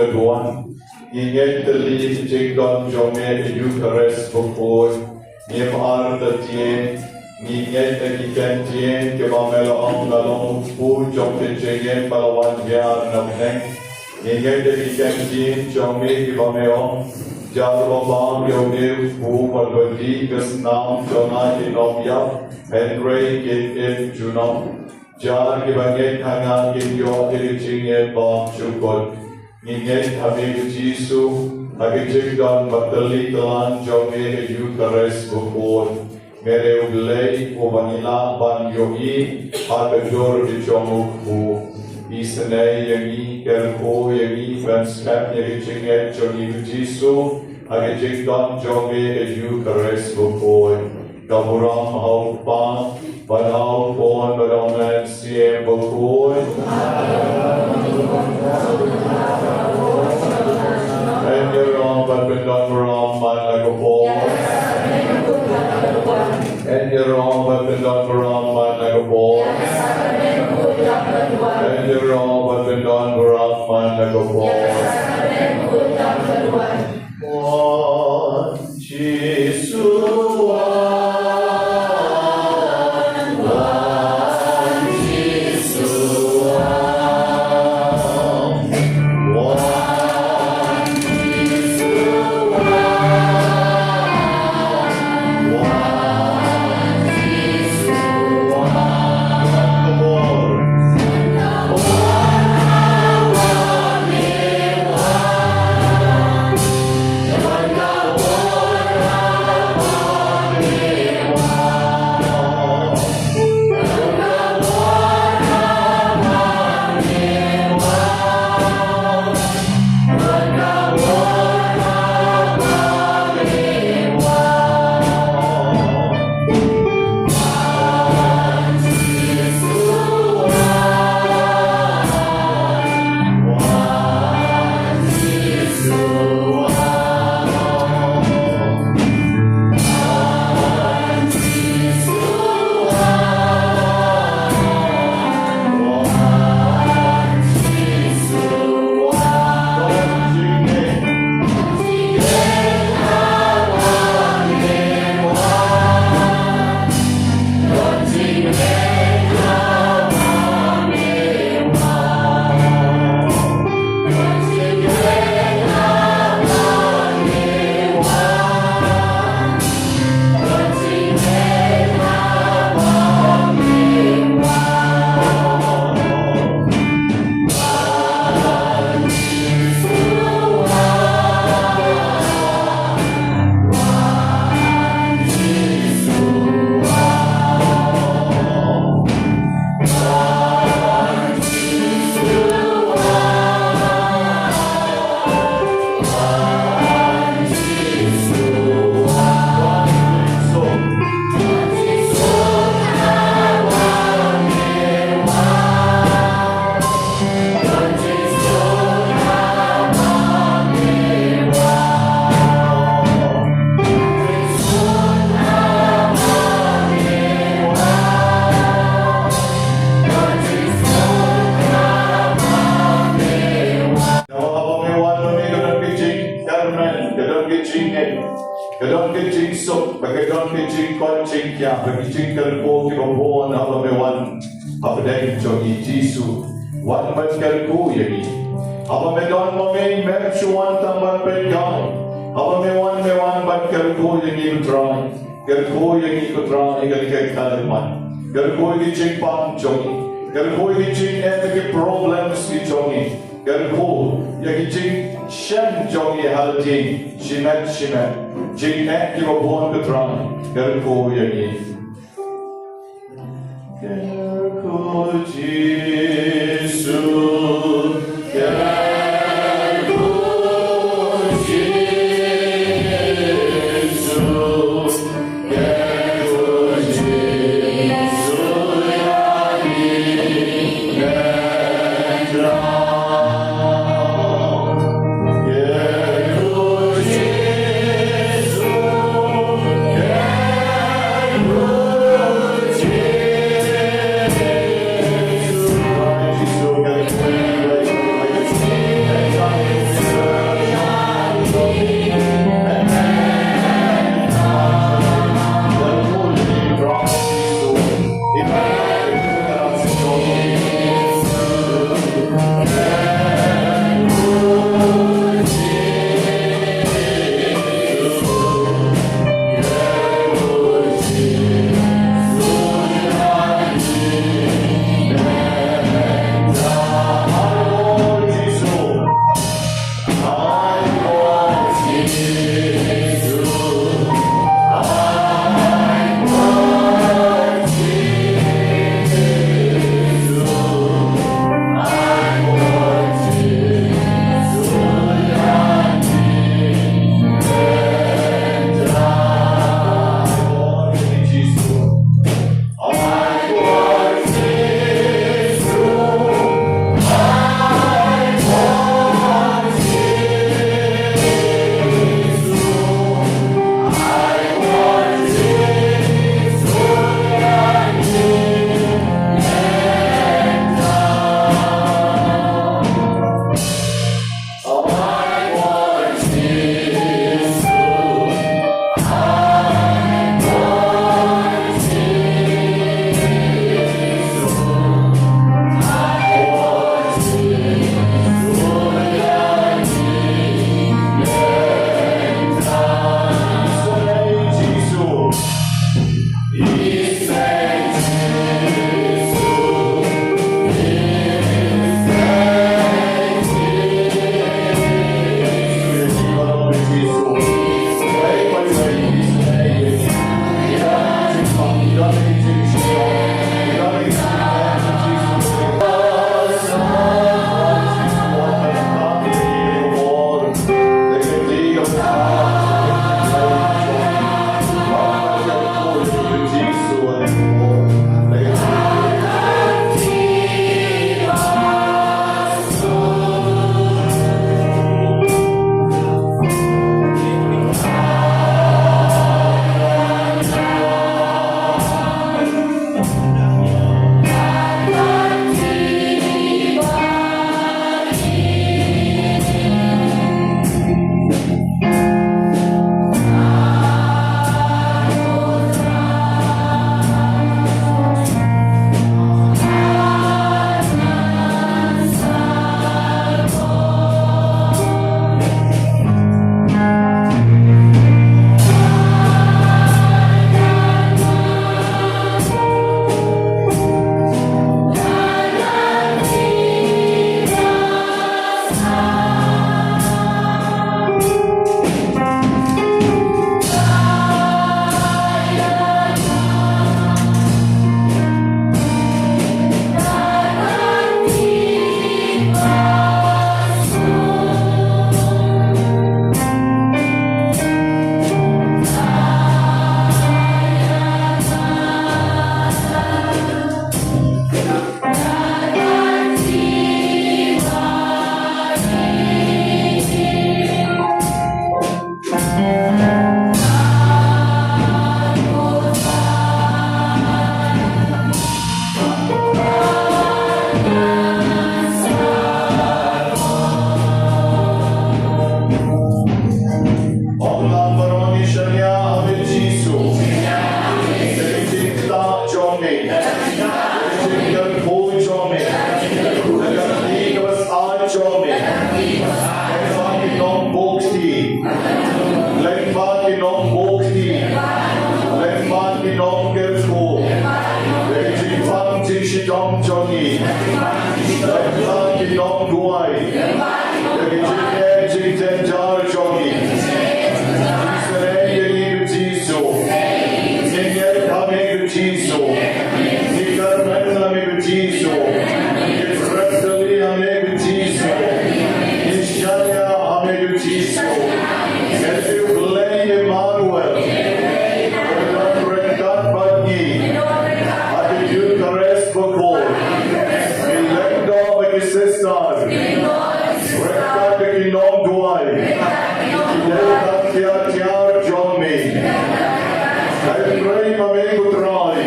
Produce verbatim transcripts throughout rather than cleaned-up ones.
Ngi ngeit ïa ka jingdon jong me ha ka Eukharist bakhuid. Ngim artatien, ngi ngeit ïa ki kyntien kiba me la ong la long u kpu jong ka jingim ba la wan hiar na bneng. Ngi ngeit ïa ki kyntien jong me kiba me ong, jar ba bam ïa une u kpu bad ba dih ka snam jong nga kin ym ïap, hynrei kin im junom. Jar kiba ngeit ha nga kin ïoh ïa ka jingim bymjukut. Ngi ngeit ha me ko Jisu, ha ka jingdon ba tylli tyllan jong me ha ka Eukharist bakhuid. Me dei U Blei uba ngi lah ban ïohi ha ka dur ka jong u kpu. Isynei ïa ngi, kyrkhu ïa ngi ban skhem ïa ka jingngeit jong ngi ko Jisu ha ka jingdon jong me ha ka Eukharist bakhuid. Ka burom ha u Kpa, bad ha u Khun, bad ha u Mynsiem Bakhuid. Yn ïaroh bad pyndon burom man la ka pop. Yn ïaroh bad pyndon burom man la ka pop. Yn ïaroh bad pyndon burom man la ka pop. Wan Jisu wan, wan Jisu wan, wan Jisu wan, wan Jisu wan. Namar haba me wan ma me ka don ka jingkyrmen, ka don ka jingngeit, ka don ka jingsuk, bad ka don ka jingkoit jingkhiah, bad ka jingkyrkhu kiba bun haba me wan hapdeng jong ngi. Jisu, wan ban kyrkhu ïa ngi. Haba me don ma me, mem shu wan tang ban pynïaid. Haba me wan, me wan ban kyrkhu ïa ngi, Trai. Kyrkhu ïa ngi ko Trai, ïa ka lynti ka lynti. Kyrkhu ïa ki jingpang jong ngi. Kyrkhu ïa ki jingeh, ïa ki problems ki jong ngi. Kyrkhu ïa ki jingshem jong ngi ha la jong ngi. Shimet shimet. Jingeh kiba bun ko Trai. Kyrkhu ïa ngi. Kyrkhu Jisu, kyrkhu Jisu, kyrkhu Jisu ïa ngi. Lyngba ki nongbuh kti, lyngba ki nongkyrkhu, ïa ka jingpang jingshitom jong ngi. Lyngba ki nongduwai, ïa ka jingeh jingjynjar jong ngi. Ngi sneng ïa ngi, Jisu. Ngi ngeit ha me, Jisu. Ngi kyrmen ha me, Jisu. Ngi treh tylli ha me, Jisu. Ngi shaniah ha me, Jisu. Ngi tip U Blei Immanuel u don ryngkat bad ngi ha ka Eucharist bakhuid. Ngi lyngdoh bad ki sister ryngkat bad ki nongduwai, ki nongkyntiar jong me. Ngi trei ma me, ko Trai.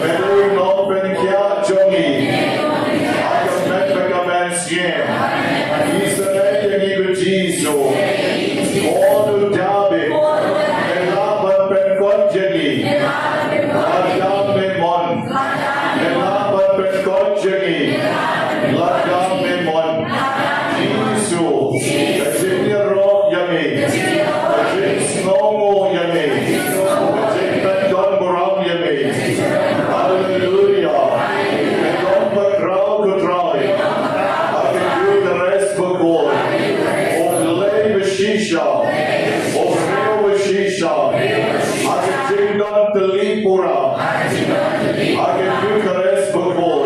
Me dei u nongpynkhiah jong ngi ha ka met bad ka mynsiem. Ngi sneng ïa ngi, ko Jisu. Khun u Dabid, me lah ban pynkut ïa ngi. Lada me mon, me lah ban pynkut ïa ngi. Lada me mon, Jisu. Ka jingïaroh ïa me, ka jingsngewnguh ïa me, ka jingpyndonkam ïa me. Haleluia. Ngi don bakhraw, ko Trai, ha ka Eucharist bakhuid. U Blei bashisha, u briew bashisha, ha ka jingdon tylli pura, ha ka Eucharist bakhuid.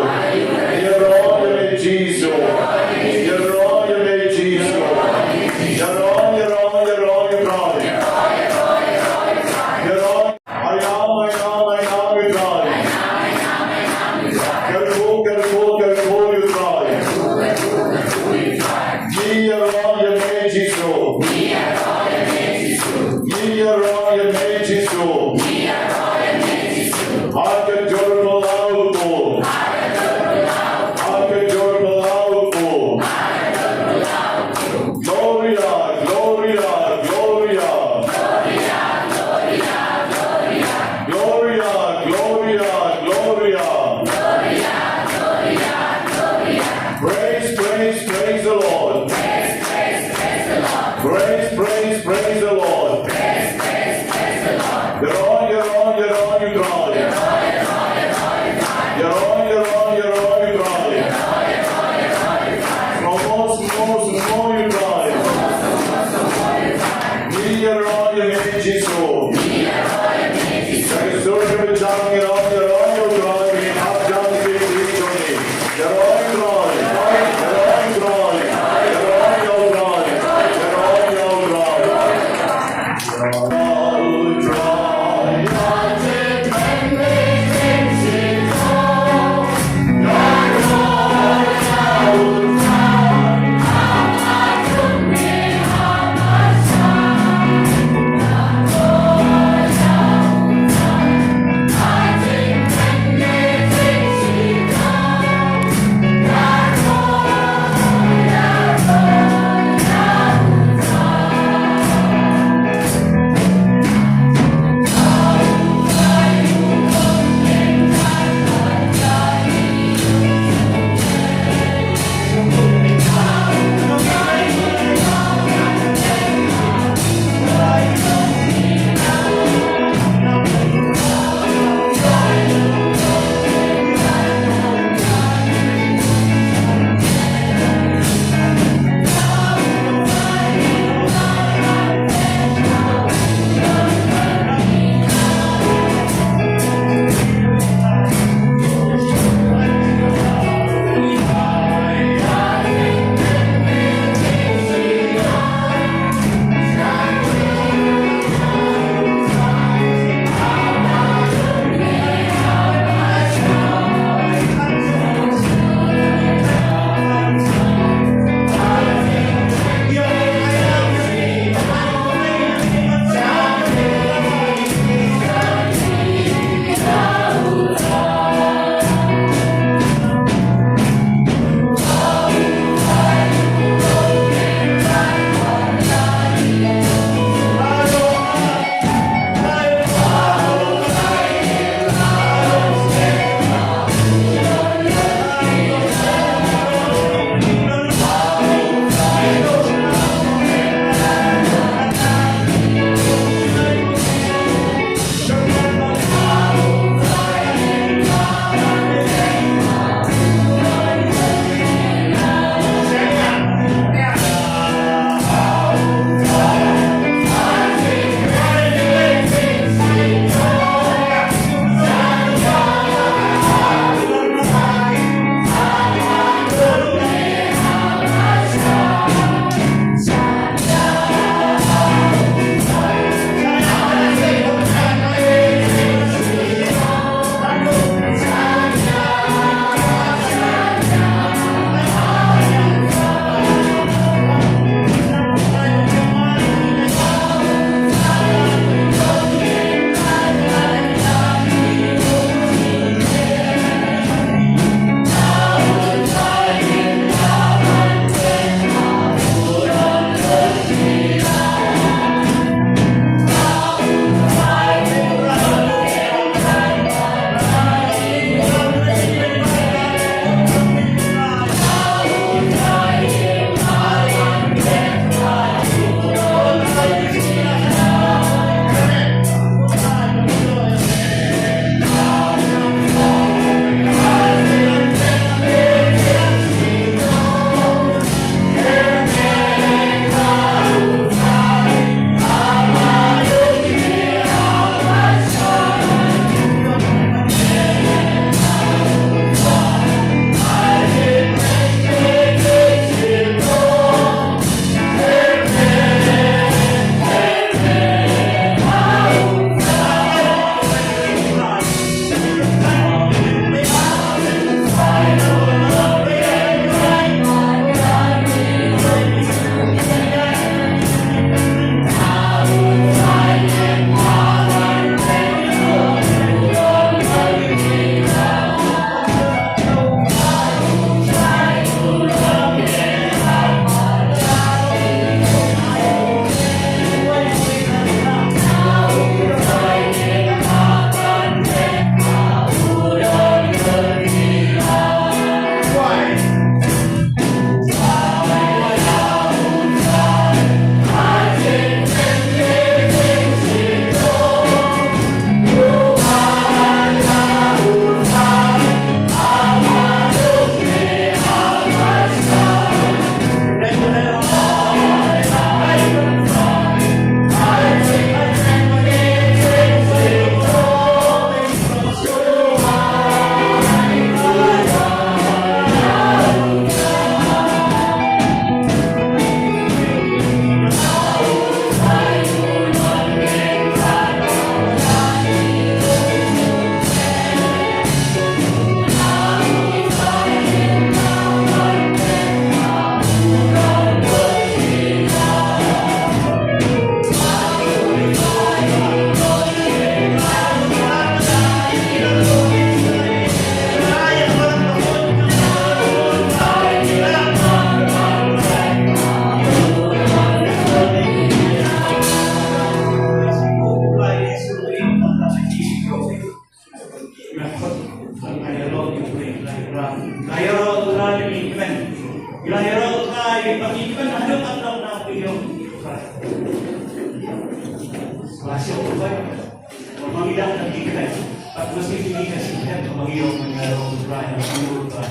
Ïaroh ïa me, Jisu. Ïaroh ïa me, Jisu. Ïaroh, ïaroh, ïaroh, ïaroh. Ïaroh. Ïaroh, ïaroh, ïaroh, ïaroh, ïaroh. Kyrkhu, kyrkhu, kyrkhu, ïaroh. Ngi ïaroh ïa me, Jisu. Ngi ïaroh ïa me, Jisu. Ha ka dur phyllaw u Blei. Ha ka dur phyllaw u Blei. Gloria, Gloria, Gloria. Gloria, Gloria, Gloria. Praise, praise, praise the Lord. Praise, praise, praise the Lord. Ïaroh, ïaroh, ïaroh, ïaroh. Ïaroh, ïaroh, ïaroh, ïaroh. Sngew mo, sngew mo, sngew mo, ïaroh. Ngi ïaroh ïa me, Jisu. Sa ka sur kaba jam ngi ïaroh, ïaroh ïa u Trai, ngi hap jam ïa ki jong ngi. Ïaroh ïa u Trai, ïaroh ïa u Trai, ïaroh ïa u Trai, ïaroh ïa u Trai. Ba shu ubai. Ba ngi dang da ki kren. Ba ka shu ki ka shu kren ba ngi ong ba ngi ong ba ngi ong ba.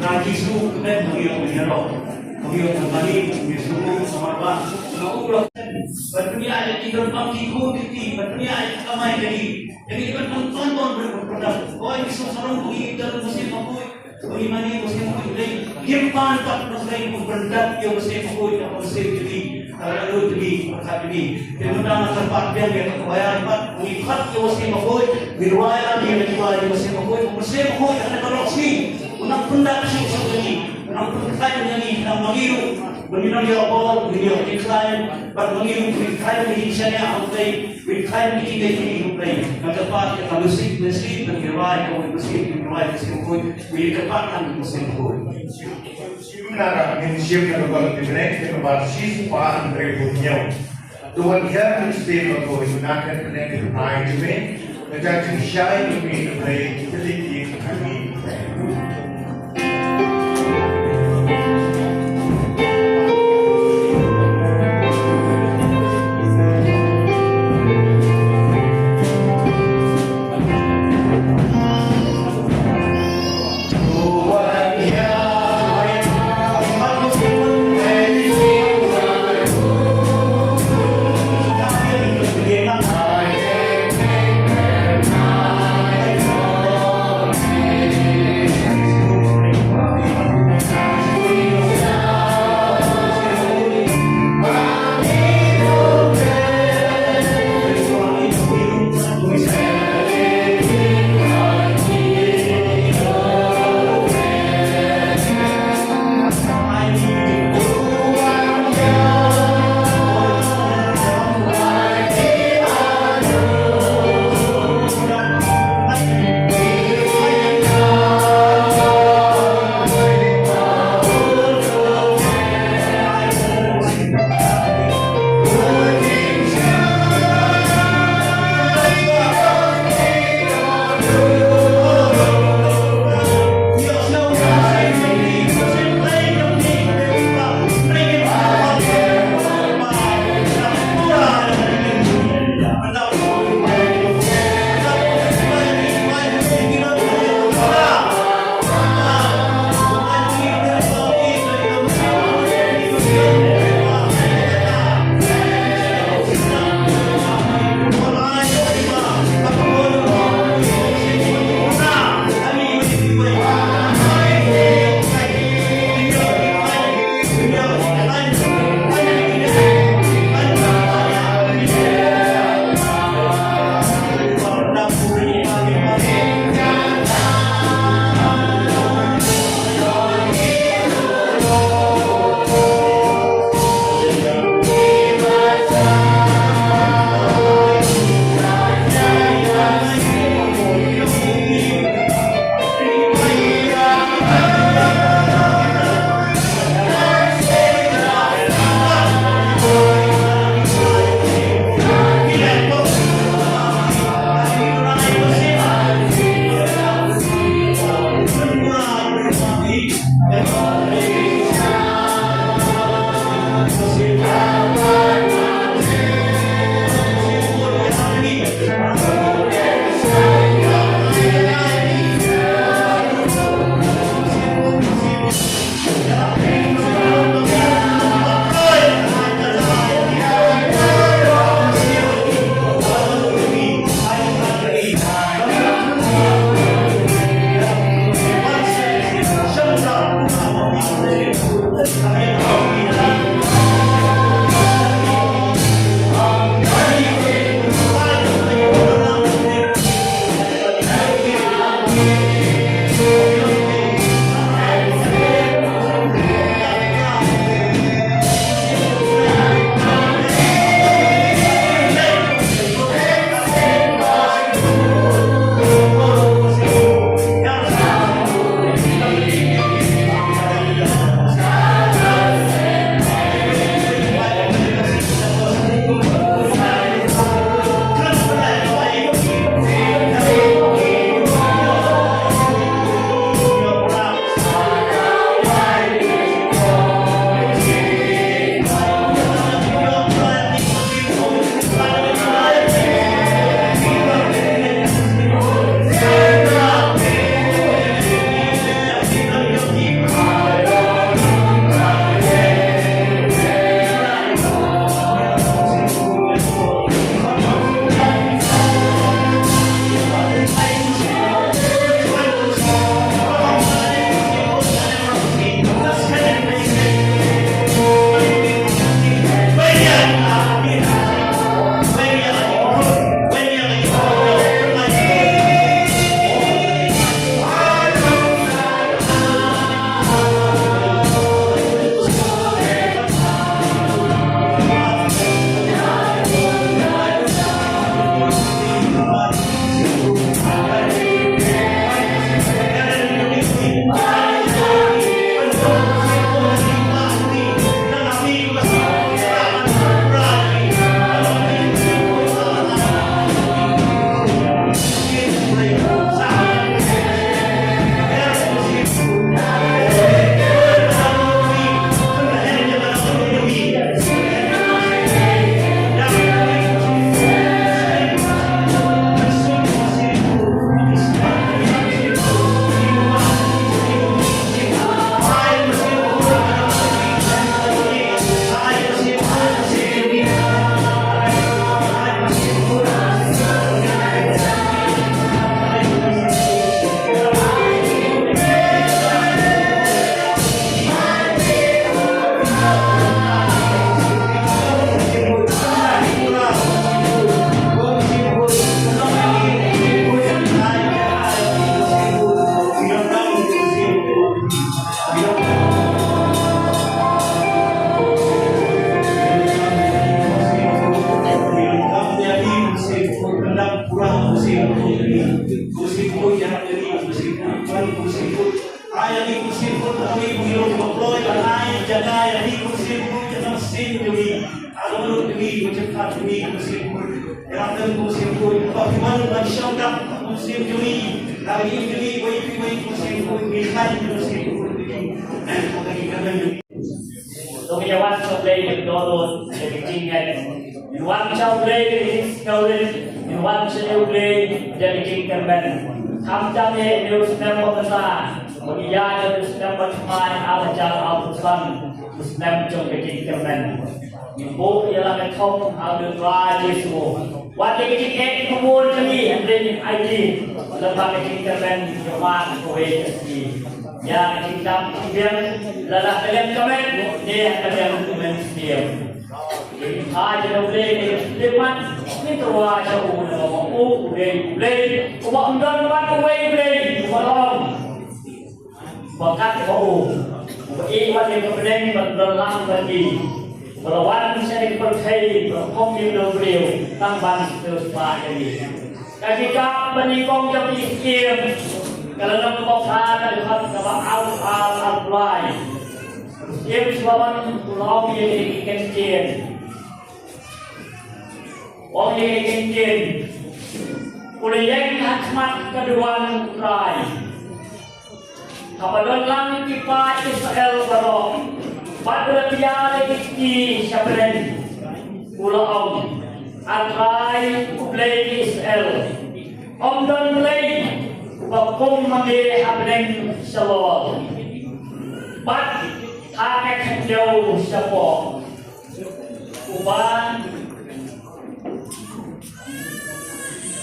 Ba ki shu kren ba ngi ong ba ngi ong. Ba ngi ong ba ngi ong ba ngi ong ba ba. Ba u ba. Ba dunia ïa ki don ba ki ko ki ki. Ba dunia ïa ki kamai ka ki. Jadi ban ton ton ban berpendam. Oi, ki shu sarong ba ngi don musim ba ko. Oi, mane Mynsiem Bakhuid Blei, ngim pan pat Mynsiem Bakhuid Blei, ïa Mynsiem Bakhuid, ïa Mynsiem Bakhuid Blei. Ala lut Blei, ala lut Blei. Te mynta nga kyrpad biang ïa ka choir pat, ngi khot ïa Mynsiem Bakhuid, ngi rwai ïa ngi, ngi rwai ïa Mynsiem Bakhuid, Mynsiem Bakhuid, ha kane ka lok sngi. Un nang pyndap shuh shuh ïa ngi, un nang pynkhlaiñ ïa ngi, nang ma ngi ruh. Ba ngin nang ïoh bor, ngin ïoh decline, bad ba ngin nang decline, ngin shaniah ha U Blei, decline, ngin decline ha U Blei. Nga kyrpad ïa ka music, music, ban ïa rwai, ka music, ban ïa rwai, ka music, ban ïa kyrpad, ka music, ban ïa. Ngin shim na ka bynta ki briew, ki briew shi spah hynriew phew hynñiew. To wan hiar Mynsiem Bakhuid, na ka kyrteng ki briew ki briew. Ka jingshai ki briew ki briew ki briew ki briew. To ngin ïa wan sha U Blei da ka dohnud, da ka jingngeit. Ngin wan sha U Blei da ka jingshakri. Ngin wan sha U Blei da ka jingkyrmen. Khamtam eh ïa u snem ba mynta, ba ngi ïaid ïa u snem ba thymmai ar hajar arphew san, u snem jong ka jingkyrmen. Ngin buh ïa la ka thong ha u Trai Jisu. Wat ïa ka jingeh ka mut jong ngi, hynrei ngin aiti lyngba ka jingkyrmen jong U Kpa kawei ka sngi. Ïa ka jingdap jingbiang, lada ka liang ka met, ne ka liang ka met sdang. Ngin phai sha U Blei, ngin phai, ngin tyrwa sha u, namar u, U Blei, U Blei, uba ym don wat uwei U Blei, uba long. Ba kat ba u, uba ïeit wat ïa ka bneng bad ba don lang bad ngi. Uba la wan sha ka pyrthei, ba la phong ïa u briew, tang ban sngewsih ïa ngi. Ka kitab ba nyngkong jong ki Syiem, ka lynnong kaba phra, ka dkhot kaba ar, ar, ar, ar, lai. Syiem Solomon u la ong ïa kine ki kyntien. U ong ïa kine ki kyntien. U la ïeng ha khmat ka duwan U Trai. Haba don lang ki paid Israel baroh, bad u la pdiang ïa ki kti sha bneng, u la ong, A Trai, U Blei Israel, ym don Blei uba kum ma me ha bneng shalor, bad ha ka khyndew shapoh. Uba,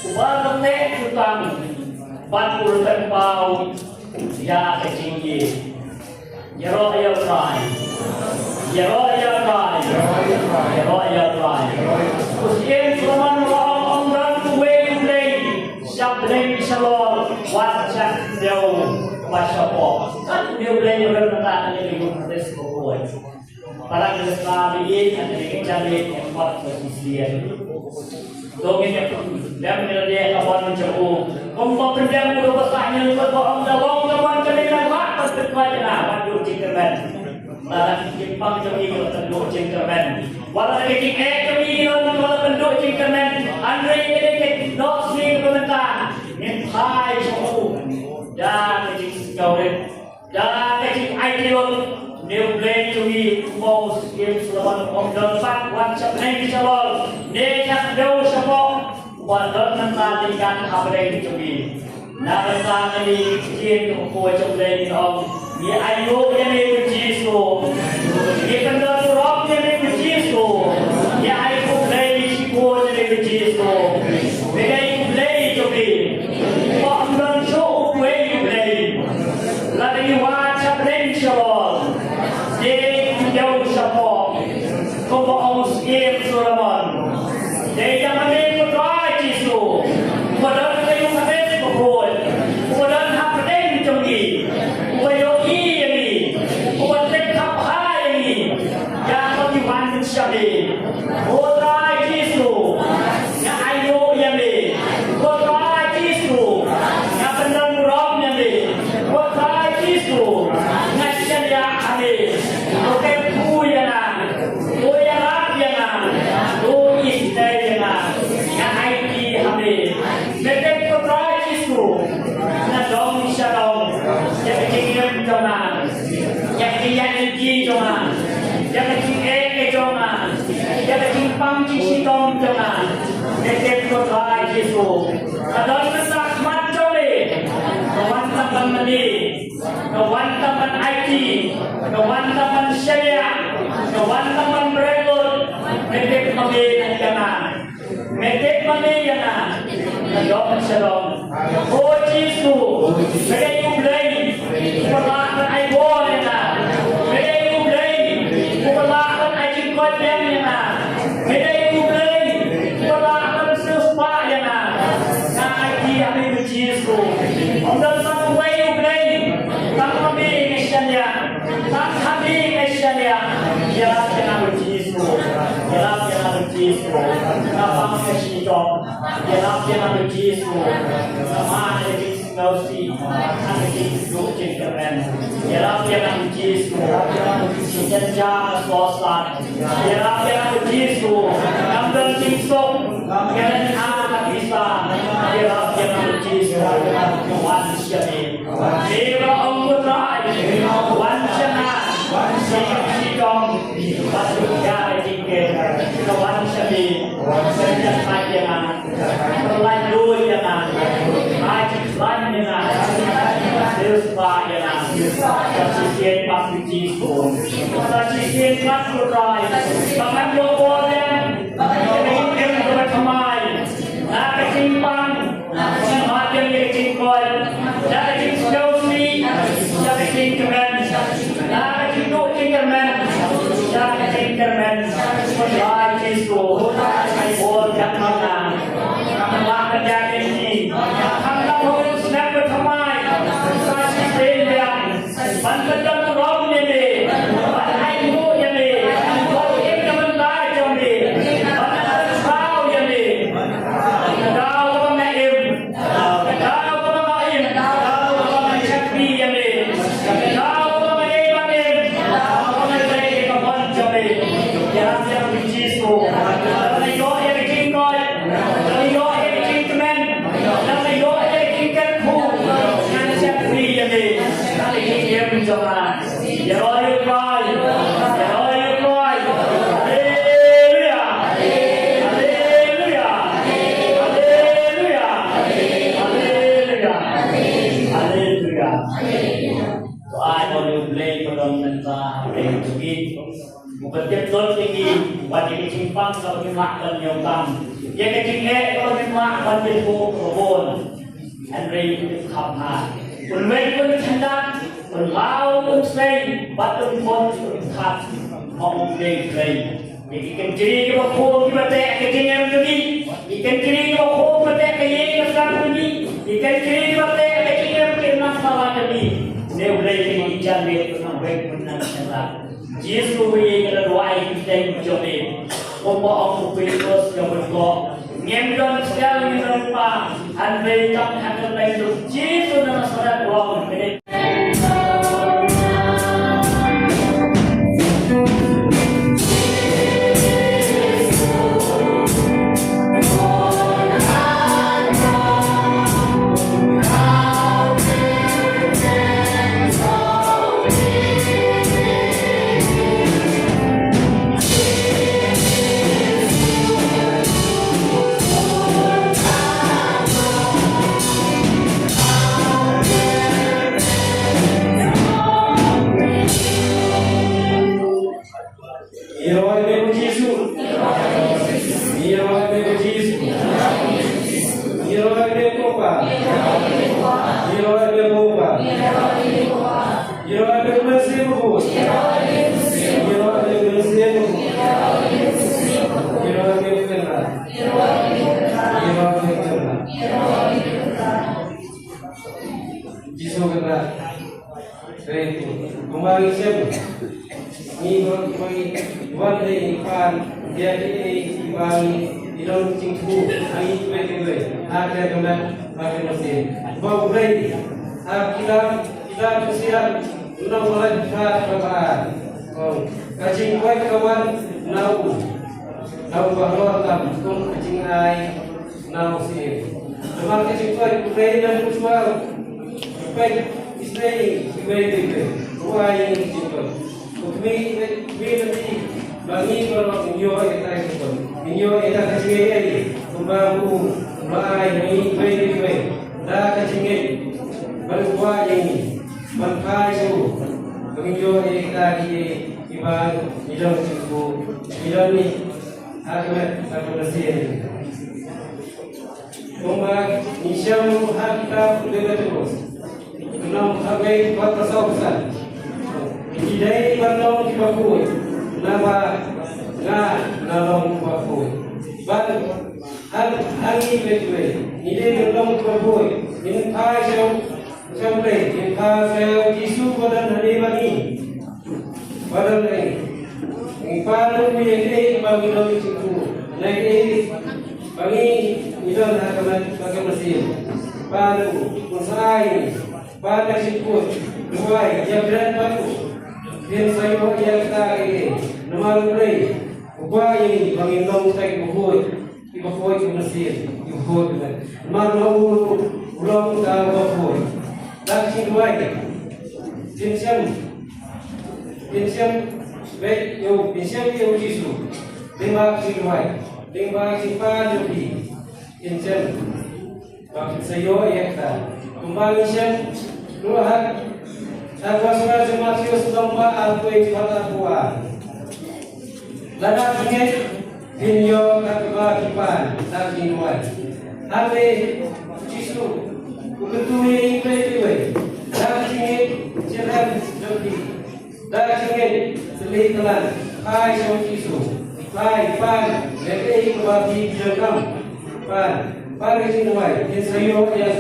uba ryntih jutang bad u ryntih paw ïa ka jingïeit. Ïaroh ïa U Trai. Ïaroh ïa U Trai. Ïaroh ïa U Trai. U Syiem Solomon u ong, ym don uwei U Blei sha bneng shalor wat sha khyndew bad shapoh. Kat une U Blei u rim mynta ha kane ka ïing Khrist bakhuid. Para Khrista ba ïeit, ha kane ka jingïeit, ha ka por ka shisien. To ngin ïa pynlem ïa lade ha ka mon jong u. Kumba pynlem u da ba sah ïa u, ba ong da long ka mon jong ngi, ngi la pynduh jingkyrmen. Lada ki jingpang jong ngi ki la pynduh jingkyrmen, wat la ki jingeh jong ngi ki la pynduh jingkyrmen, hynrei ïa kane ka dohsning kaba mynta ngin phai sha u da ka jingsngewrit. Da ka jingaiti lut, une U Blei jong ngi, kumba u Syiem Solomon u ong, ym don pat wat sha bneng shalor, ne sha khyndew shapoh, uba don mynta, te kat ha bneng jong ngi. Na ka bynta kane ka ktien kaba khuid jong U Blei ngi ong, ngi aiti lut ïa me ko Jisu. Ngi pyndonkam ïa me ko Jisu. Ngi aiti lut ïa me ko Jisu. Me dei U Blei jong ngi. Uba ym don shuh uwei U Blei. Lada ngi wad sha bneng shalor, ne khyndew shapoh, kumba ong u Syiem Solomon, dei tang ma me ko Trai Jisu, uba don ha ka ïing Khrist bakhuid, uba don ha bneng jong ngi, uba ïohi ïa ngi, uba tip kham bha ïa ngi. Ïa kaba ngi wan sha me, ko Trai Jisu, nga aiti lut ïa me. Ko Trai Jisu, nga pyndonkam ïa me. Ko Trai Jisu, nga shaniah ha me. To kyrkhu ïa nga, to ïarap ïa nga, to ïeit ïa nga. Nga aiti ha me. Me tip ko Trai Jisu, na dong sha dong, ïa ka jingim jong nga, ïa ka jingïaid lynti jong nga, ïa ka jingeh jong nga, ïa ka jingpang jingshitom jong nga. Me tip ko Trai Jisu, nga don mynta ha khmat jong me. Nga wan tang ban mane, nga wan tang ban aiti, nga wan tang ban shaniah, nga wan tang ban bret lut. Me tip ma me ïa nga. Me tip ma me ïa nga, na dong sha dong. Ko Jisu, me dei U Blei uba lah ban ai bor ïa nga. Me dei U Blei uba lah ban ai jingkoit biang ïa nga. Me dei U Blei uba lah ban siewspah ïa nga. Nga aiti ha me ko Jisu. Ym don tang uwei U Blei, tang ma me nga shaniah. Tang ha me nga shaniah. Ïarap ïa nga ko Jisu. Ïarap ïa nga ko Jisu. Nga pang nga shitom. Ïarap ïa nga ko Jisu. Nga mad ha ka jingsngewsih, ha ka jingduh jingkyrmen. Ïarap ïa nga ko Jisu. Jynjar nga sngewsih. Ïarap ïa nga ko Jisu. Song, kren ha ka pisa, ïarap ïa nga Jisu, wan sha me. Te ba ong ko Trai, wan sha nga, wan sha nga, shitom, bad ïa ka jingkyrkhu, wan sha me, wan sha me, ïa nga, pynlait lut ïa nga, ai jingkhlaiñ ïa nga, siewspah ïa nga, sa shisien pat ko Jisu, sa shisien pat ko Trai, ba ngan ïoh bor ïa nga. Ba ka jingim kaba thymmai, na ka jingpang, na ka jingmad ïa ka jingkoit, na ka jingsngewsih, na ka jingkmen, na ka jingduh jingkyrmen, na ka jingkyrmen. Trai Jisu, ai bor ïa nga. Nga lah ban ïaid lynti, nga lah ban ïoh snem ba thymmai, sa shisien biang. Ban pyndonrong ïa me, ban ainguh ïa me, ban im na bynta jong me, ban pynpaw ïa me. Ka daw kaba nga im, ka daw kaba nga im, ka daw kaba nga shakri ïa me, ka daw kaba nga im, ka daw kaba nga trei ïa ka mon jong me. Ïa me Jisu, la ïoh ïa ka jingkoit, la ïoh ïa ka jingkmen, la ïoh ïa ka jingkyrkhu, ngan shakri ïa me. Ka jingim jong nga. Ïaroh ïa u Trai. Ïaroh ïa u Trai. Haleluya. Haleluya. Haleluya. Haleluya. Haleluya. To ai ba U Blei ba don mynta ha pdeng jong ngi. U ba tip lut ïa ngi, wat ïa ka jingpang kaba ngim lah ban ïoh tam. Ïa ka jingeh kaba ngim lah ban ïathuh kaba bun. Hynrei u kham bha. Un weng un khyndang, un law un sei, bad un khot un khat. Ong U Blei Blei. Ïa ki kynjri kiba khum kiba teh ka jingim jong ngi. Ïa ki kynjri kiba khum kiba teh ka ïing ka sem jong ngi. Ïa ki kynjri kiba teh ka jingim ki nang sala jong ngi. Ne U Blei ki nang jan ne un nang weng un nang khyndang. Jisu ïa ka la duwai ki teng jong me. Kumba ong u Petrus ka bynta. Ngim don sel ngim don pa. Hynrei tang ha ka teng jong Jisu na Nasaret ruh. Ïaroh ïa me ko Jisu. Ïaroh ïa me ko Jisu. Ïaroh ïa me ko Pa. Ïaroh ïa me ko Pa. Ïaroh ïa me ko Mynsiem Bakhuid. Ïaroh ïa me ko Mynsiem Bakhuid. Ïaroh ïa me ko Kynrad. Ïaroh ïa me ko Kynrad. Jisu Kynrad. Kumba ngi shem, ngi wan, ngi wan, ngi pan ïa kiei kiba ngi don jingkyrkhu ha ngi kiwei kiwei ha ka met ba ka mynsiem. Ba U Blei ha kitab, kitab Hosea u nongpynlait kaba ar. Ka jingkoit ka wan na u, na u bahalor tam kum ka jingai na u Syiem. Namar ka jingkoit U Blei u la shuwa peit ïa ngi kiwei kiwei, u ai ïa ngi ka jingkoit. U khmih, khmih lynti ba ngi baroh ngin ïoh ïa kata ka jingkoit, ngin ïoh ïa kata ka jingaiei. Kumba u la ai ïa ngi kiwei kiwei da ka jingngeit, bad u kwah ïa ngi ban phai sha u ba ngin ïoh ïa kita kiei kiba ngi don jingkyrkhu, ngi don ha ka met ba ka mynsiem. Kumba ngi shem ha kitab u Lebitikos, ka lynnong khatwei, dkhot ka saw phew san. Ngi dei ban long kiba khuid, naba nga nga long uba khuid. Bad ha, ha ngi kiwei kiwei ngi dei ban long kiba khuid, ngin phai sha u, sha U Blei, ngin phai sha U Jisu ba don hangne bad ngi. Ba don hangne. Ngin pan ïa kiei kiba ngi don jingkyrkhu, na kiei ba ngi, ngi don ha ka met ba ka mynsiem. Pan, un sa ai, pan da ka jingkhuid, duwai, ïakren bad u. Ngin sa ïoh ïa kita kiei, namar U Blei u kwah ïa ngi ba ngin long kiba khuid. Kiba khuid ka mynsiem, kiba khuid ka mynsiem. Namar u long uta uba khuid. Da ka jingduwai. Phin shem. Phin shem. Wei, ïa u, phin shem ïa u Jisu. Lyngba ka jingduwai. Lyngba ka jingpan jong phi. Phin shem. Ba phin sa ïoh ïa kata. Kumba ngi shem. Ruh ha. Ha ka gospel jong u Mathaios lynnong ba arphew wei dkhot arphew ar. Lada phi ngeit, phin ïoh katba phi pan, da ka jingduwai. Hynrei Jisu u kyntu ïa ngi iwei pa iwei. Da ka jingngeit, jingeh jong phi. Da ka jingngeit, tylli tyllan. Phai sha u Jisu. Phai, pan, ïa kaei kaba phi donkam. Pan, pan ka jingduwai. Phin sa ïoh ïa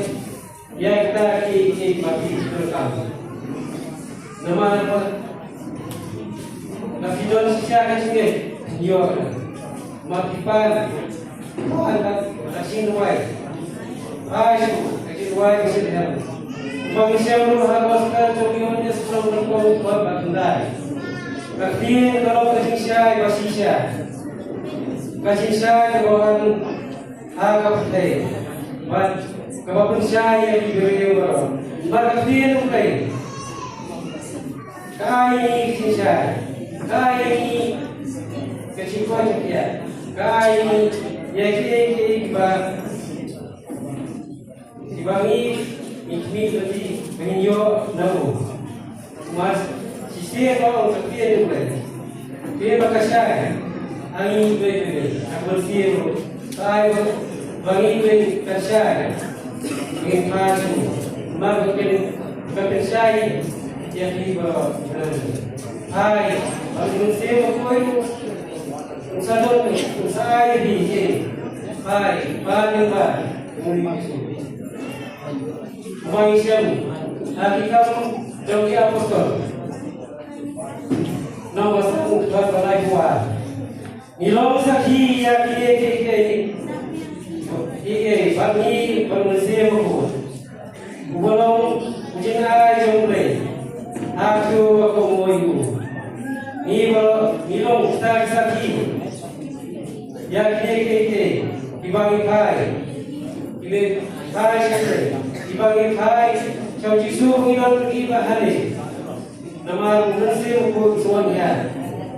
Ïa kita ki, ki, ma ki, ki, kam. Namar ba, na phi don shisha ka jingngeit, ïoh. Ma ki pan, pan ka, ka jingduwai. Ai, ka jingduwai ka jingduwai. Ma ngi shem ruh ha gospel jong ngi, ngi shem ruh ba, ba, ba, ba, ka ktien ka long ka jingshai ba shisha. Ka jingshai ka long Ha ka pyrthei. Bad kaba pynshai ïa ki briew baroh. Bad ka ktien U Blei ka ai ïa ngi ka jingshai. Ka ai ïa ngi ka jingkoit ka jingkhiah. Ka ai ïa ngi ïa kiei kiei kiba, kiba ngi, ngi khmih lynti ba ngin ïoh na u. Mas, shisien ba ong ka ktien U Blei. Te ba ka shai. Ha ngi iwei pa iwei. Ha ka mynsiem ruh. Ka ai ba, ba ngi iwei kan shai. Ngi phai sha u. Namar ka pyn, ka pynshai ïa phi baroh. Phai. Ba ka mynsiem bakhuid u sa don, u sa ai ïa phi. Phai. Phai lyngba u Jisu. Ba ngi shem ha Ki Kam jong ki Apostol. Nong ba san, dkhot ba laiphew ar. Ngi long sakhi ïa kiei kiei kiei, kiei kiei, bad ngi bad u Mynsiem Bakhuid, uba long u jingai jong U Blei, ha kiew ba kohnguh ïa u. Ngi ba, ngi long kita ki sakhi ïa kiei kiei kiei kiba ngi phai. Kiba ngi phai sha U Blei, kiba ngi phai sha u Jisu, ngi don kiba hane. Namar u Mynsiem Bakhuid u sngewbha ïa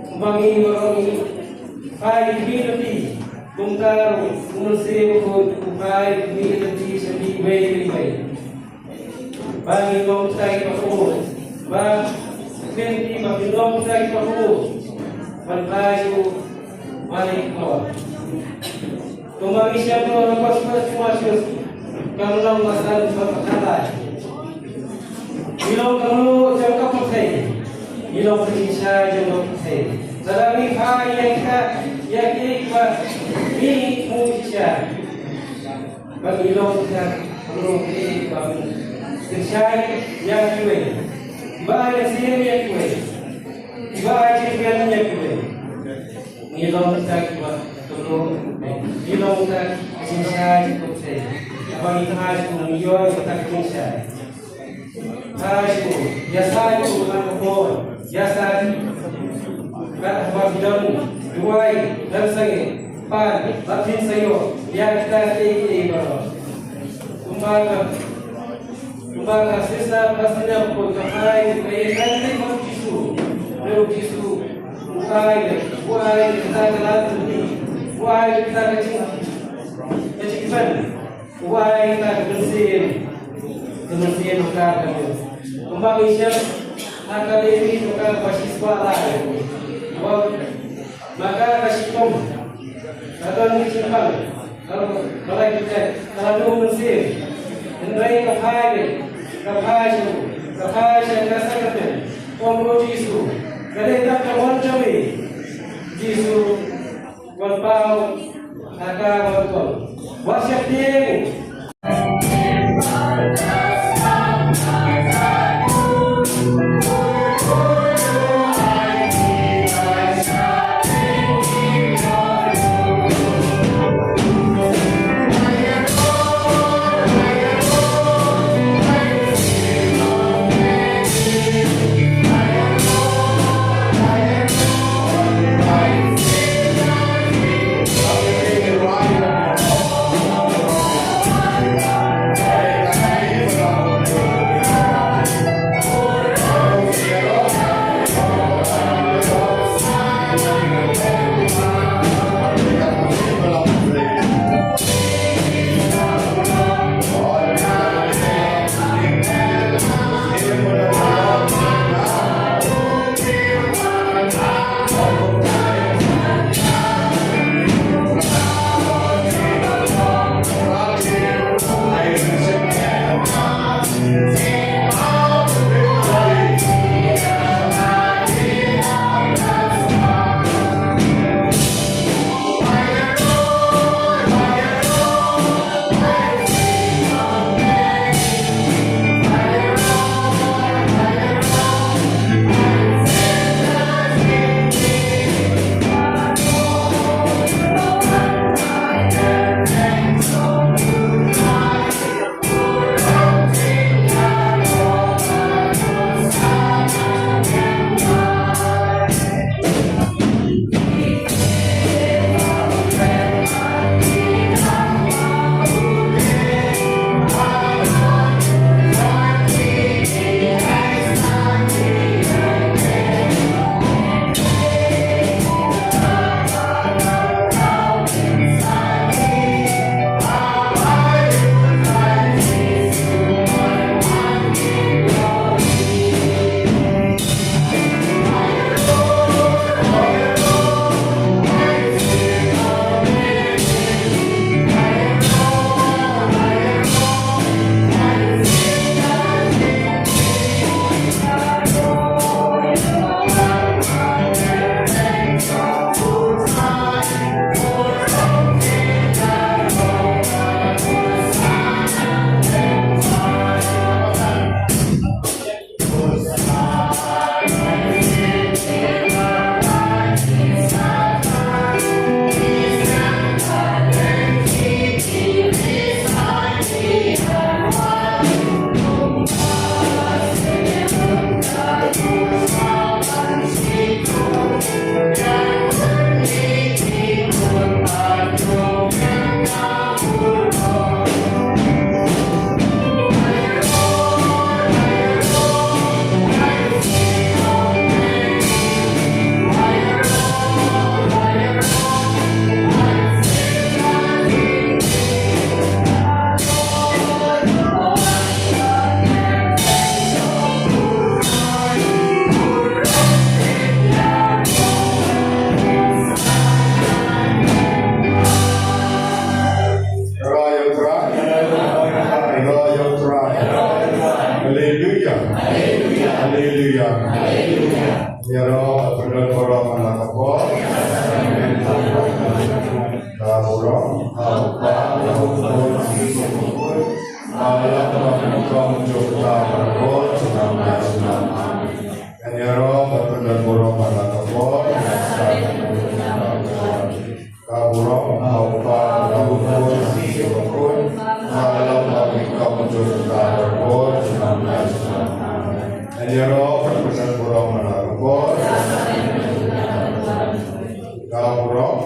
ngi ba ngi baroh ngi phai khmih lynti. Kumta ruh u Mynsiem Bakhuid u phai khmih lynti sha phi iwei pa iwei. Ba ngin long kita kiba kohnguh. Ba ngin, ba ngin long kita kiba kohnguh ban phai sha u Malik Bawa. Kumba ngi shem ruh na ka Gospel jong u Mathaios, ka lynnong ba san, dkhot ba khatlai. Ngi long ka mluh jong ka pyrthei. Ngi long ka jingshai jong ka pyrthei. Lada ngi phai ïa kita, ïa kiei kiba ngi mut shisha. Ba ngi long kita, ngi long kita kiba pynshai ïa kiwei, kiba ai mynsiem ïa kiwei, kiba ai jingkren ïa kiwei. Ngi long kita kiba, ngi long kita ki jingshai jong ka pyrthei. Haba ngi phai sha u, ngi ïoh ïa kita ki jingshai. Phai sha u, ïa sa ïa u man ka por, ïa sa ïa u. Kat haba phi don duwai, don sangeh, pan, bad phin sa ïoh ïa kita kiei kiei baroh. Kumba ka, kumba ka sister Palestina, ka phai, ka ïakren bad u Jisu. Bad u Jisu u ai, u ai kita ka lad lynti, u ai kita ka jing, ka jingkmen. U ai kita ka mynsiem, ka mynsiem ka ka. Kumba ngi shem ha ka Levi ka ka ba shispah lai. Ba, ba ka ka shitom. Ka don ki jingpang. Ka ba lai kita ka la dum mynsiem. Hynrei ka phai, ka phai sha, ka phai sha ka sakramen. Ong u Jisu, ka dei ka mon jong me. Jisu Wan pau, haka wan pau. Wan sheptieng.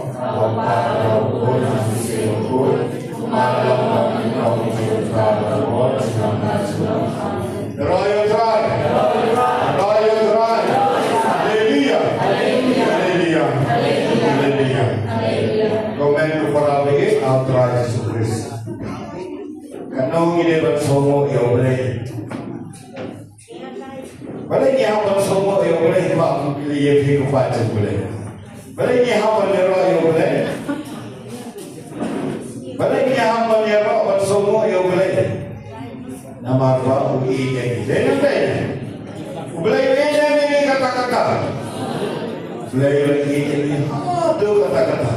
Haleluya. Ïaroh ïa u Trai. Ïaroh ïa u Trai. Haleluya. Haleluya. Haleluya. Kmen u para bangeit ha u Trai Jisu Khrist. Katno ngi dei ban sngewthuh ïa U Blei. Balei ngi hap ban sngewthuh ïa U Blei, ba kum ki lei ïa phi ko pa jong U Blei. Balei ngi hap ban ïaroh ïa U Blei. Balei ngi hap ban ïaroh ban sngewthuh ïa U Blei. Namar ba u ïeit ïa ngi. Dei ne em dei? U Blei u ïeit ïa ngi katta katta. U Blei u ïeit ïa ngi haduh katta katta.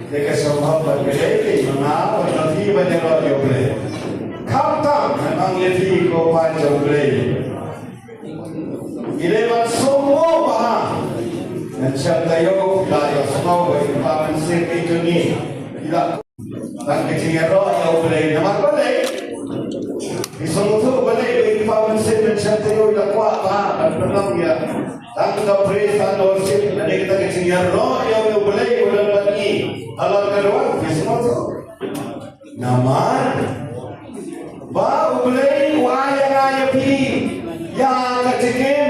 Te ka sngewbha ba ka dei ka jingmane ba ngi ban ïaroh ïa U Blei. Khamtam namar ïa phi ko pa jong U Blei. Ngi dei ban sngewbha. Ngan shim taïew, la ïohsngew ba i pa mynsiem i jong ngi i la tang ka jingïaroh ïa U Blei. Namar balei? Ngi sngewthuh balei ba i pa mynsiem, ngan shim taïew, i la kwah bha ban pynlong ïa tang ka praise and worship, lane kata ka jingïaroh ïa U Blei uba don bad ngi halor ka duwan. Ngi sngewthuh. Namar ba U Blei u ai ïa nga ïa phi ïa ka jingim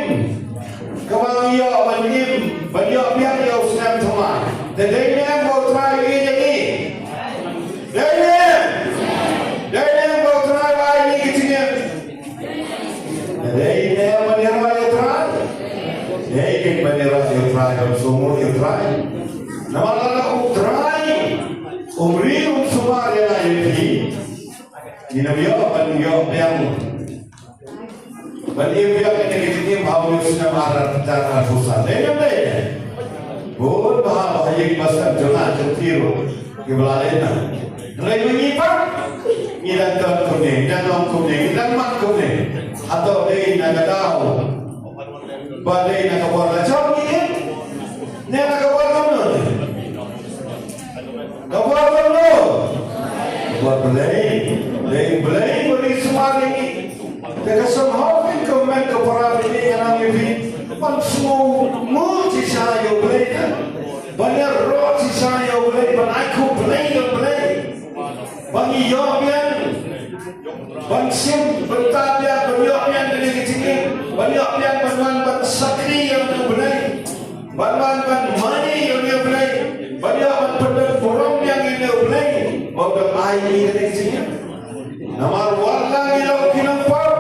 kaba ngi ïoh ban im, ban ïoh biang ïa u snem thymmai. Te dei ne em ba U Trai u ïeit ïa ngi? Dei ne em? Dei ne em ba U Trai u ai ïa ngi ka jingim? Dei ne em ban ïaroh ïa U Trai? Dei ne em ban ïaroh ïa U Trai, ban sngewthuh ïa U Trai? Namar lada U Trai um ri um sumar ïa nga ïa phi, ngin ym ïoh ban ïoh biang, ban im biang ïa kane ka jingim ha une u snem ar hajar arphew san. Dei ne em dei? Bun bha ba ha ïing ba sem jong nga jong phi ruh kiba la leit na. Hynrei ma ngi pat ngi dang don kumne, ngi dang long kumne, ngi dang mat kumne. Hato dei na ka daw ba dei na ka bor la jong ngi im? Ne na ka bor kumno? Ka bor kumno? Ka bor Blei. Dei Blei ba ri sumar ïa ngi. Te ka sngewbha phin kmen ko para bangeit, ngan ong ïa phi ban sngewmut shisha ïa U Blei, ban ïaroh shisha ïa U Blei, ban ai khublei ïa U Blei. Ban ïoh biang, ban shim bynta biang, ban ïoh biang kane ka jingim, ban ïoh biang ban wan ban shakri ïa U Blei, ban wan ban mane ïa U Blei, ban ïoh ban pyndon burom biang ïa U Blei ba u dang ai ïa ngi kane ka jingim. Namar wat la ngi long ki nongpop,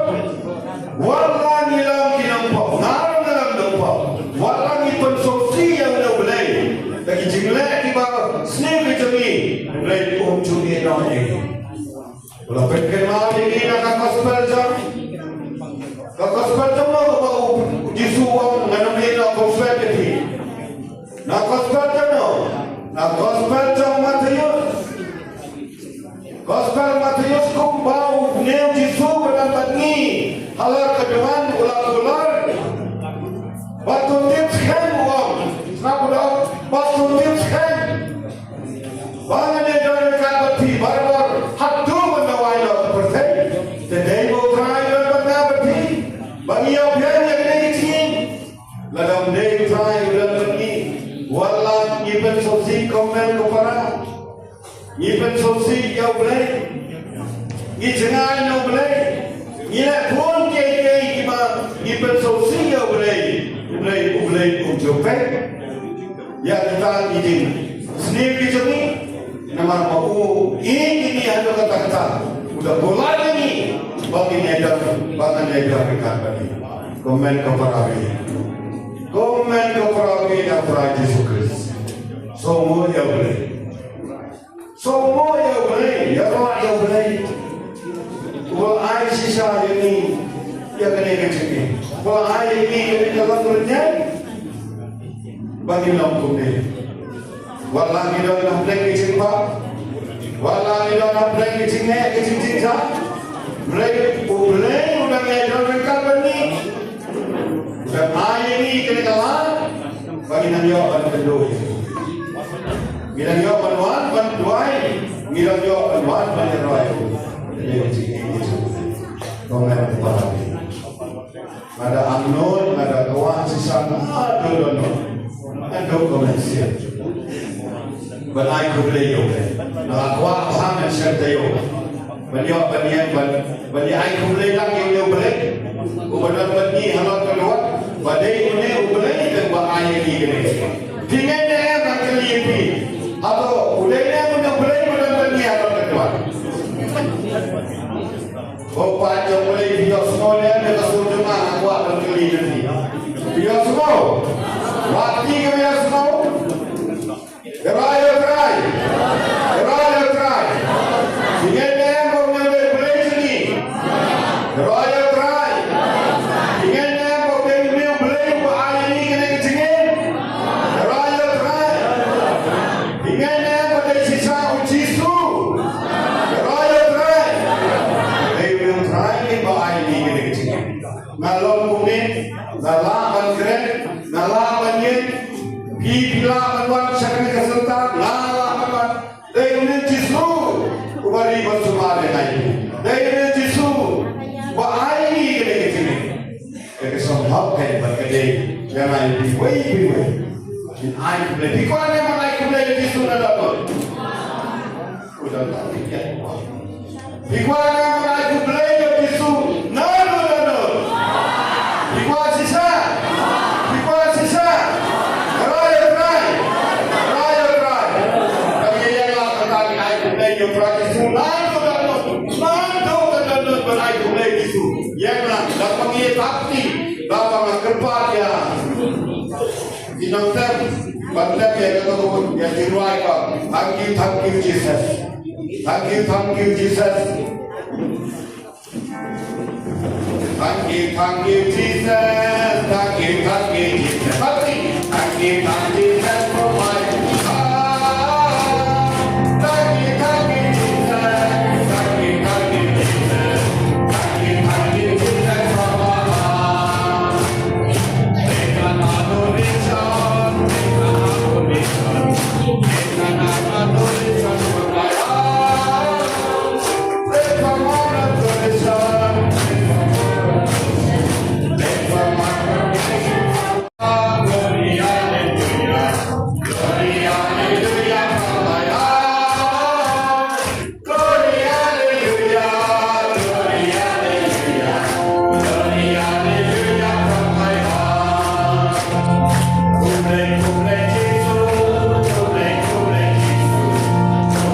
wat la ngi long ki nongpop, nga ruh nga long nongpop, wat la ngi pynsngewsih ïa U Blei da ki jingleh kiba sniew ki jong ngi, U Blei um ju ïehnoh ïa ngi. U la pynkynmaw ïa ngi na ka gospel jong, ka gospel jong u, ba U Jisu u ong, ngan ym ïehnoh khuslai ïa phi. Na gospel jong u, na gospel jong Mathaios. Gospel Mathaios, kumba une U Jisu ba don bad ngi halor ka duwan u la kular. Bad to tip skhem, u ong. Sngap, u ong, bad to tip skhem ba ngan ïadon ryngkat bad phi barabor haduh ban da wai noh ka pyrthei. Te dei ba U Trai u don bad nga bad phi ba ngi ïoh biang ïa kane ka jingim. Lada ym dei U Trai u don bad ngi, wat la ngi pynsngewsih, kmen ko para. Ngi pynsngewsih ïa U Blei. Ngi jngai na U Blei. Ngi leh bun kiei kiei kiba ngi pynsngewsih ïa U Blei. U Blei, U Blei um ju peit ïa kita ki jingsniew ki jong ngi. Namar ba u ïeit ïa ngi haduh katta katta, u da buh lad ïa ngi ba ngin ïadon, ba ngin ïadon ryngkat bad ngi. Kmen ko para bangeit. Kmen ko para bangeit ha U Trai Jisu Khrist. Sngewmut ïa U Blei. Sngewmut ïa U Blei, ïaroh ïa U Blei. U la ai shisha ïa ngi ïa kane ka jingim. U la ai ïa ngi kane ka longrynieng ba ngin long kumne. Wat la ngi don hapdeng ki jingpang, wat la ngi don hapdeng ki jingeh ki jingjynjar, Blei, U Blei u dang ïaroh ryngkat bad ngi. Ban ai ïa ngi kane ka lad ba ngin nang ïoh ban kynduh. Ngin nang ïoh ban wan ban duwai. Ngin nang ïoh ban wan ban ïaroh. Kmen ko para. Nga da angnud, nga da kwah shisha, nga da dohnud, nga da kmen shisha. Ban ai khublei ïa u Blei. Nga la kwah bha ngan shim ïa u. Ban ïoh ban ïeng ban, ban ïa ai khublei lang ïa u Blei. U ba don bad ngi halor kane ka wan. Ba dei une u Blei te ba ai ïa ngi kane. Phi ngeit ne em, ngan kylli ïa phi. Hato u dei ne em une u Blei ba don bad ngi halor kane ka wan? Ko paid jong u Blei, phi ïohsngew ne em ïa ka sur jong nga, nga kwah ban kylli ïa phi. Phi ïohsngew? Wat kti, phi ïohsngew? Haleluya, Trai. Haleluya, Trai. Phi ngeit ne em ba une u dei u Blei jong ngi? Haleluya, Trai. Phi ngeit ne em ba u dei une u Blei uba ai ïa ngi kane ka jingim? Haleluya, Trai. Phi ngeit ne em ba dei shisha u Jisu? Haleluya, Trai. Dei une u Trai uba ai ïa ngi kane ka jingim. Nga long kumne, nga lah ban kren, nga lah ban ïeng, phi, phi lah ban wan sha kane ka center, nga lah ban wan. Dei une u Jisu uba ri ban sumar ïa ngi. Dei une u Jisu uba ai ïa ngi kane ka jingim. Ka sngewbha ka dei ban ka dei ïa ngi, phi wei phi wei. Phin ai khublei. Phi kwah ne em ban ai khublei ïa u Jisu naduh naduh? Phi kwah ne em ban ai khublei ïa u Jisu naduh naduh? Phi kwah shisha? Phi kwah shisha? Haleluya, Trai. Haleluya, Trai. Ka ngi ïeng lang kata, ngi ai khublei ïa u Trai Jisu naduh naduh. Naduh naduh ban ai khublei ïa u Jisu. Ïeng lang, da kaba ngi ïa thap kti, da kaba nga kyrpad ïa ki nongtem ban tem ïa kato, ïa ki rwai ba, "Thank you, thank you, Jesus. Thank you, thank you, Jesus. Thank you, thank you, Jesus. Thank you, thank you, Jesus. Thank you, thank you, Jesus, for my heart. Thank you, thank you, Jesus. Thank you, thank you, Jesus. Thank you, thank you, Jesus, for my heart." Glory, hallelujah, glory, hallelujah, glory, hallelujah from my heart. Khublei, khublei Jisu, khublei, khublei Jisu.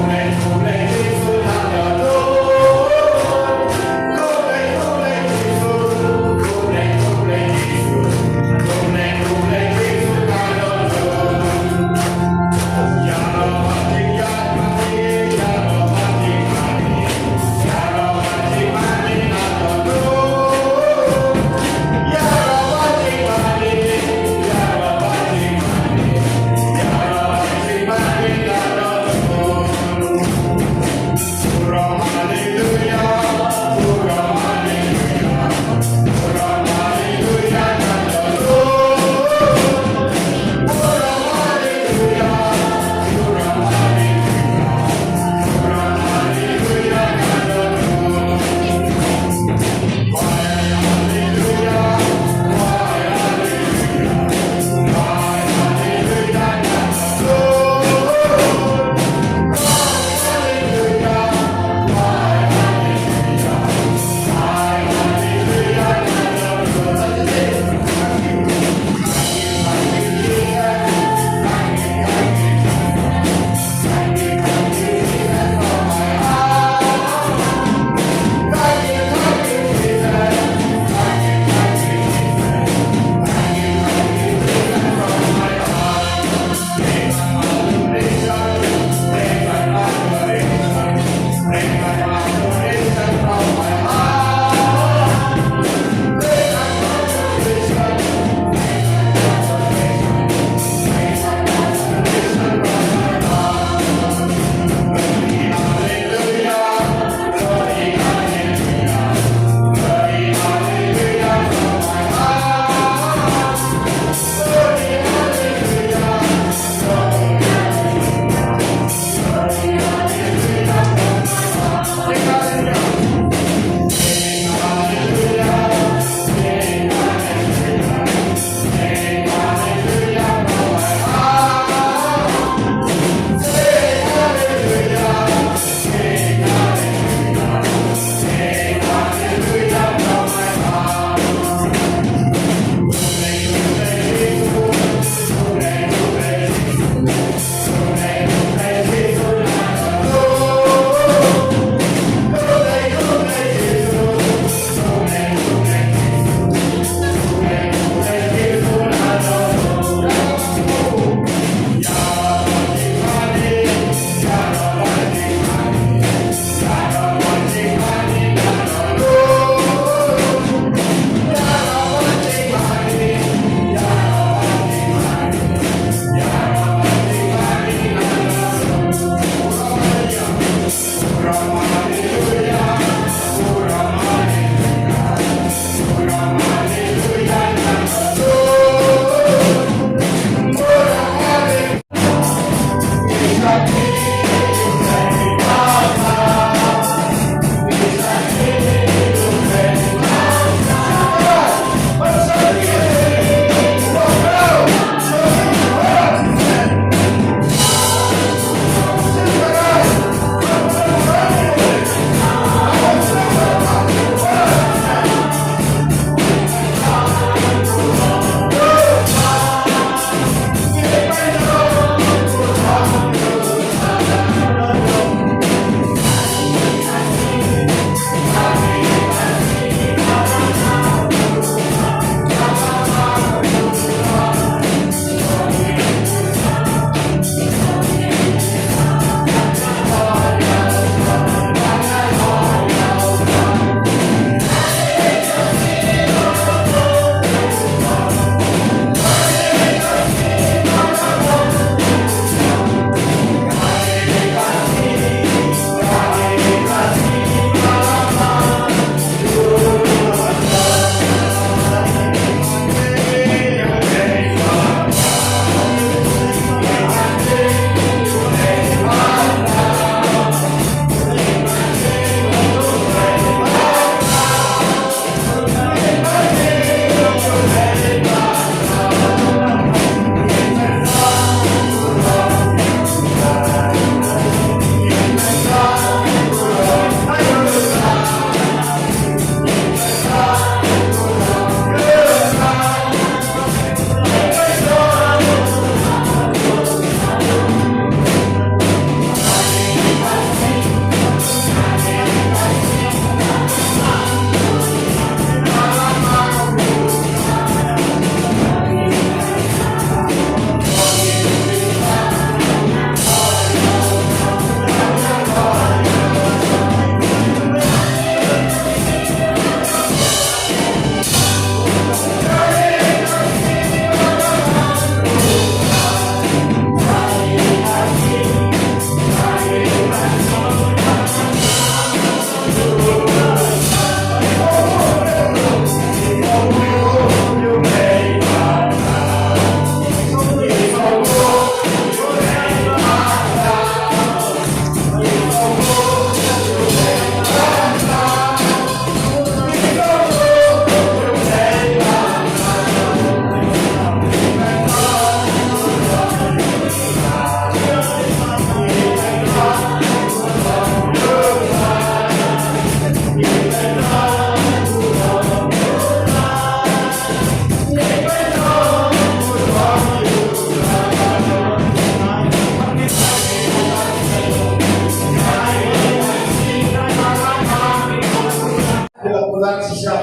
Ki la kular shisha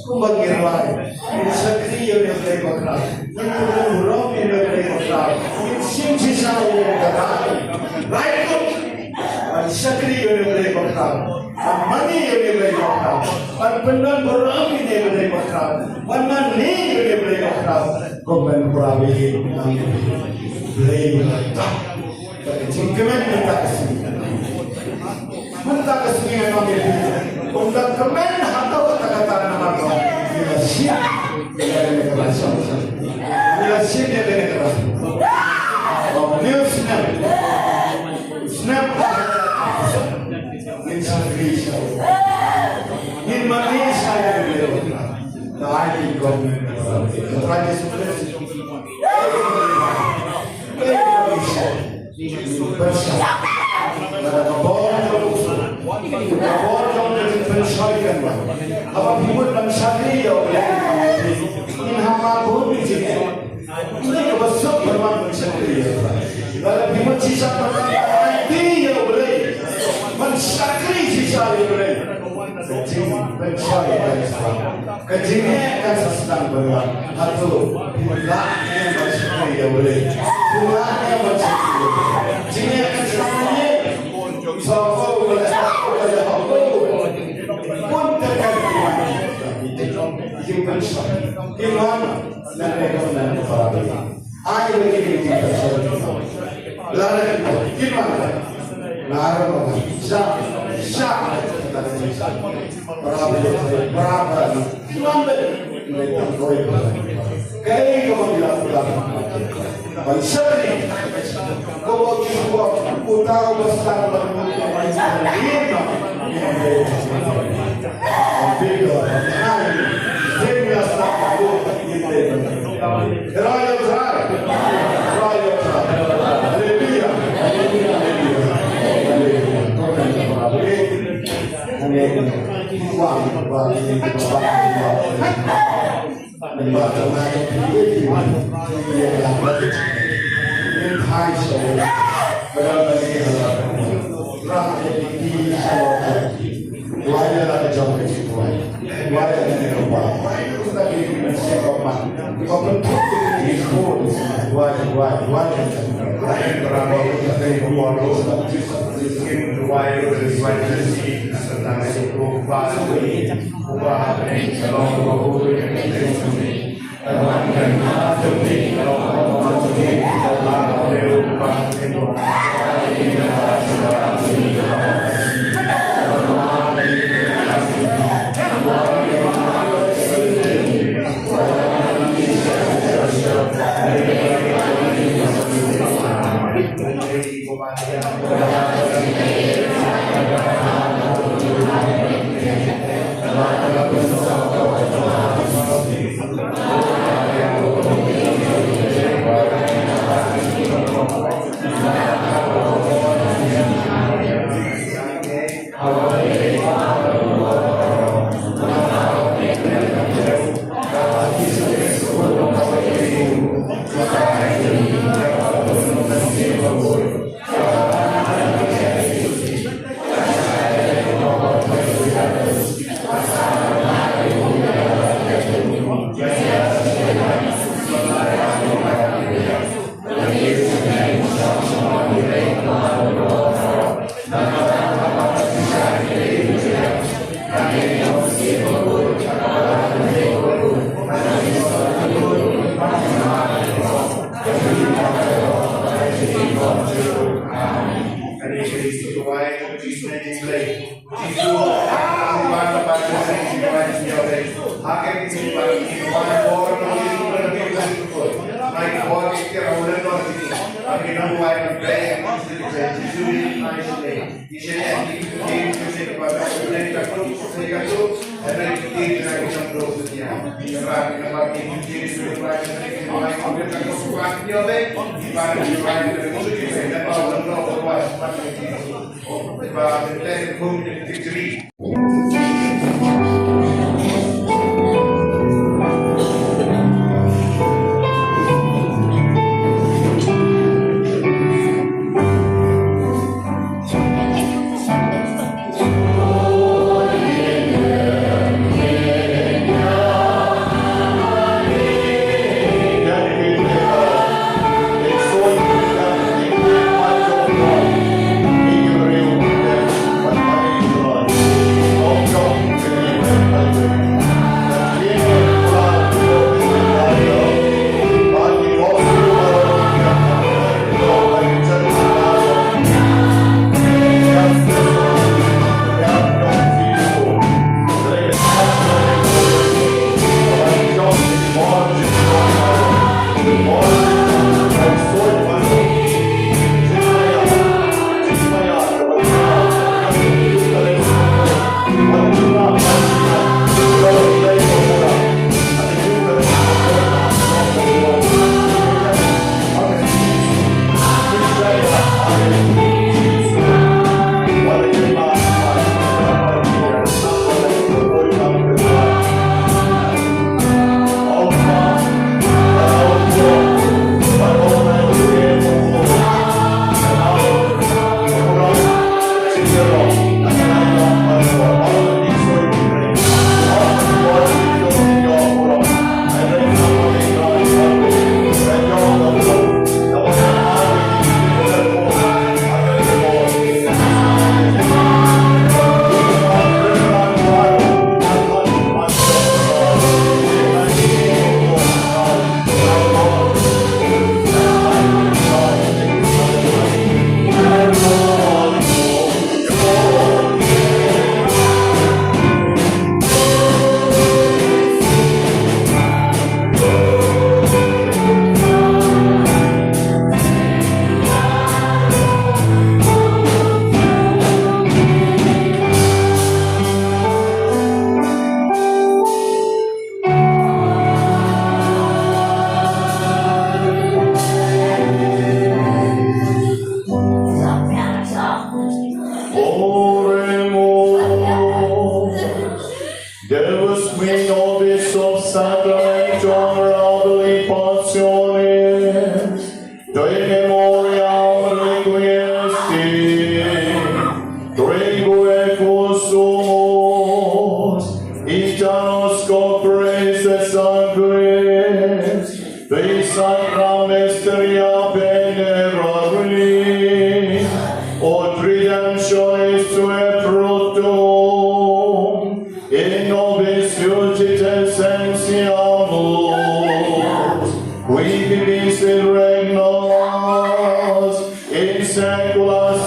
kumba ngi rwai. Ngin shakri ïa une u Blei bakhraw. Ngin pynlong burom ïa une u Blei bakhraw. Ngin shim shisha ïa une u Blei bakhraw. Ban shakri ïa une u Blei bakhraw. Ban mane ïa une u Blei bakhraw. Ban pynlong burom ïa une u Blei bakhraw. Ban mane ïa une u Blei bakhraw. Kumba ngi rwai ïa une u Blei bakhraw. Ka jingkmen mynta ka sngi. Mynta ka sngi nga ong ïa phi. Kum ka kmen hato kata kata namar ba ngi la shim ïa kane ka rajashabha. Ngi la shim ïa kane ka rajashabha. Ba u snem. Snem. Ngin shakri sha u. Ngin mane sha u. Ka ai ki kong. Ka ai ki kong. Haba phi mut ban shakri ïa U Blei, ngin hap ban bun ki jingeh. Kaba suk ban wan ban shakri ïa U Blei. Lada phi mut shisha ban aiti ïa U Blei, ban shakri shisha ïa U Blei. Ka jingpynshoi kan sa sdang. Ka jingeh kan sa sdang ban wan. Hato phi lah ne ban shakri ïa U Blei? Phi lah ne ban shakri ïa U Blei? Jingeh kan sa sdang ne? Sa ko ko la ko la ko. Pun terkan ki wan. Jingpynshoi. Ki wan. Nan ne ko nan ko para. Ai lagi ni kita. Lara kita. Kita. Lara kita. Sha. Sha. Bravo. Bravo. Kita. Kita. Kai ko bila kita. Ban shakri. Ko ko ki ko.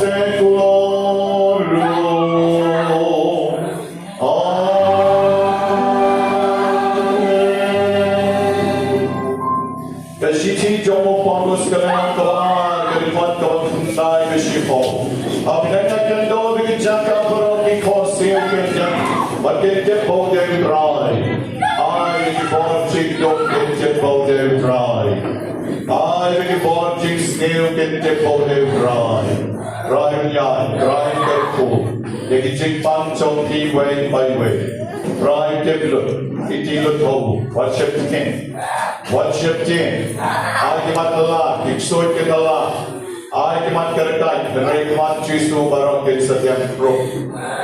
Glory. Amen. Ka shithi jong u Paulus ka lynnong kaba ar, ka dkhot kaba khyndai, ka shiphew. Hapdeng ka khyndew ki jaka baroh ki khohsiew kin jem bad kin tip ba u dei U Trai. Ai ki bor jingduk kin tip ba u dei U Trai. Ai ki bor jingsniew kin tip ba u dei U Trai. Trai un ïaid, Trai un kyrkhu ïa ki jingpang jong phi iwei pa iwei. Trai tip lut ïa ki, lut ha u. Wat sheptieng, wat sheptieng. Ai ki mat la, ki ksuid ki la. Ai ki mat kyrkieh, hynrei ki mat Jisu baroh kin sa ïaid ruh.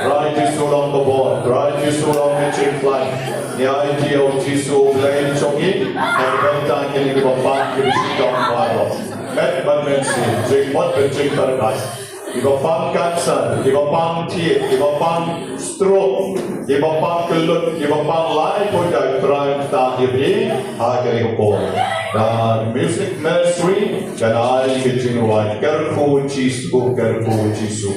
Trai Jisu long ka bor, Trai Jisu long ka jingpyllait. Ngi ai ïa u Jisu u Blei jong ngi na ka bynta kine kiba pang, kiba shitom baroh. Met bad mynsiem, jingmut bad jingpyrkhat. Kiba pang cancer, kiba pang thied, kiba pang stroke, kiba pang kyllut, kiba pang lai pyrthei, Trai un ktah ïa phi ha kane ka por. Ka music ministry kan ai ka jingrwai Kyrkhu Jisu, Kyrkhu Jisu.